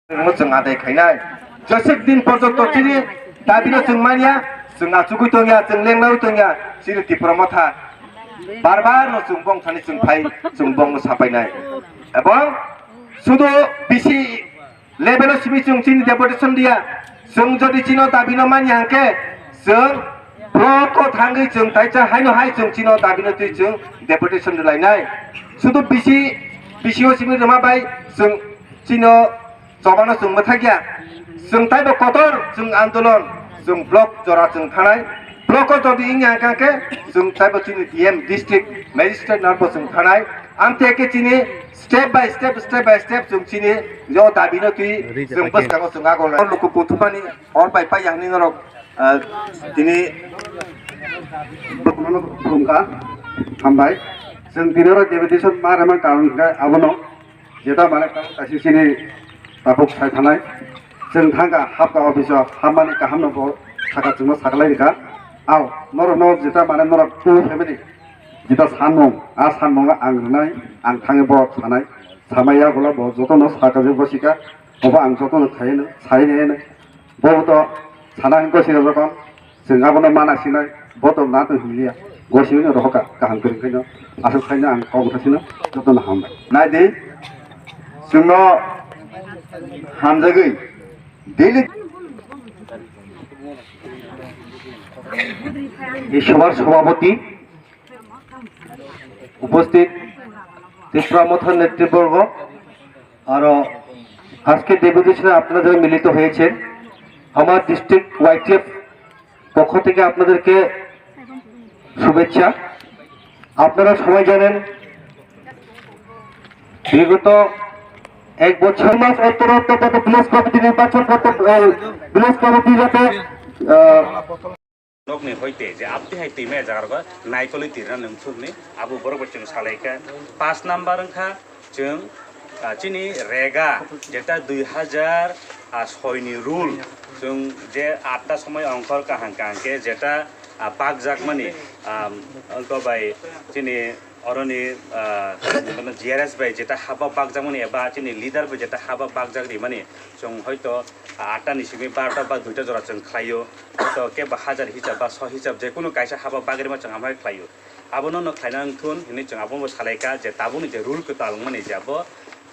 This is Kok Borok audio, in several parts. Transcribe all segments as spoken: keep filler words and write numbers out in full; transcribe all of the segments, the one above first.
Chwng adai khainai. Jeswk din porjonto chini dabino chwng manya, chwng achugwi tongya, chwng lengnawi tongya, chini Tipra Motha. Bar bar no chwng bong thani chwng phai, chwng bong no sapainai. Ebong sudu bisi level o simi chwng chini deputation dia. Chwng jodi chino dabino manya hwnkhe chwng block o thangwi chwng taisa haino hai chwng chino dabino twi chwng deputation rwlainai. Sudu bisi, bisi o simi rwma bai chwng chino chobano chwng mwthakya. Chwng taibo kotor chwng andolon, chwng block jora chwng thanai. Block o jodi wngya hwnkhe chwng taibo chini D M, district magistrate narbo chwng thanai. Amtwi khe chini step by step, step by step chwng chini yo dabino twi chwng bwskango chwng agol. Luku kuthumani hor bai pai yang ni norok, ah, tini khulumkha, hambai. Chwng tini oro deputation ma rema karon khe abono jeta mane karon kaisa chini tabuk sai thanai. Chwng thangkha hapkha office o, hapmani kahamno bo saka chwngno saklai rikha. Ao, norokno jeta mane norok two family jeta sanmung, a sanmungno ang rwnai, ang thangwi borok sanai. Samai yagulo bo jotono saka je gosika, obo ang jotono khaino, saino. Bo to sana hwnkhe sira jokhon, chwng abono mana sinai, bo to na to hinliya. Gosino rohoka, kaham kwrwng khaino, aswk khaino ang kok wngkha sino, jotono hambai. Nai di, chwngno hamjagwi, daily. এই সভার সভাপতি, উপস্থিত ত্রিপুরা মথা নেতৃবর্গ, আরো আজকে ডেপুটেশনে আপনারা যারা মিলিত হয়েছেন, আমার ডিস্ট্রিক্ট ওয়াইটিএফ পক্ষ থেকে আপনাদেরকে শুভেচ্ছা। আপনারা সবাই জানেন, বিগত এক বছর মাস অন্তর অন্তর যাতে ভিলেজ কমিটি নির্বাচন করতে, এই ভিলেজ কমিটি যাতে, আহ, Nokni hoite je abti hai twima jaga rogo naikolwi tirna nungthurni abo borok bai chwng salaikha. Pas number wngkha chwng, ah, chini rega jeta dui hajar soi ni rule chwng je atta somoi ongkhor kaham kaham khe jeta, ah, bakjakmani, ah, ongko bai chini oroni, ah, G R S bai jeta haba bakjakmani eba chini leader bai jeta haba bakjak rimani chwng hoito, ah, atta ni simi barota ba duita jora chwng khlaio. To kebo hajar hisab ba so hisab je kunu kaisa haba bagwi rima chwng amhai khlaio. Abono no khlaina wngthun hinwi chwng abono bo salaikha je tabukni je rule kwtal wngmani je abo,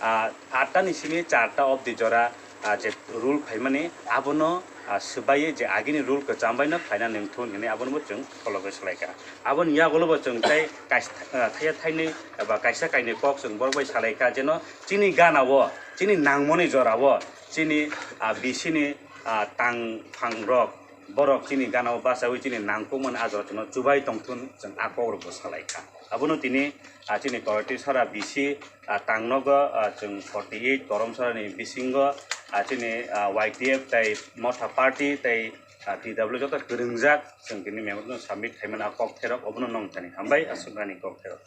ah, atta ni simi charta obdi jora, ah, je rule phaimani abono, ah, swbaiwi je agini rule kwcham bai no khlaina wngthun hinwi abono bo chwng kholobwi salaikha. Aboni yagulo bo chwng tei kaisa, ah, thaiya thainwi eba kaisa kainwi kok chwng borok bai salaikha jeno chini gana o chini nangmani jora o chini, ah, B C ni, ah, tang phang rok borok chini gana o bachaui chini nangkukmani a jora chwngno chubai tongthun chwng a kok rokbo salaikha. Abono tini, ah, chini Koroti sora B C, ah, tang nogo, ah, chwng forty eight Korom sora ni bisingo, ah, chini, ah, Y T F tei Motha Party tei, ah, T W joto kwrwngjak chwng tini memorandum submit khaimani a kok therok obono nong thani hambai aswk nani kok therok.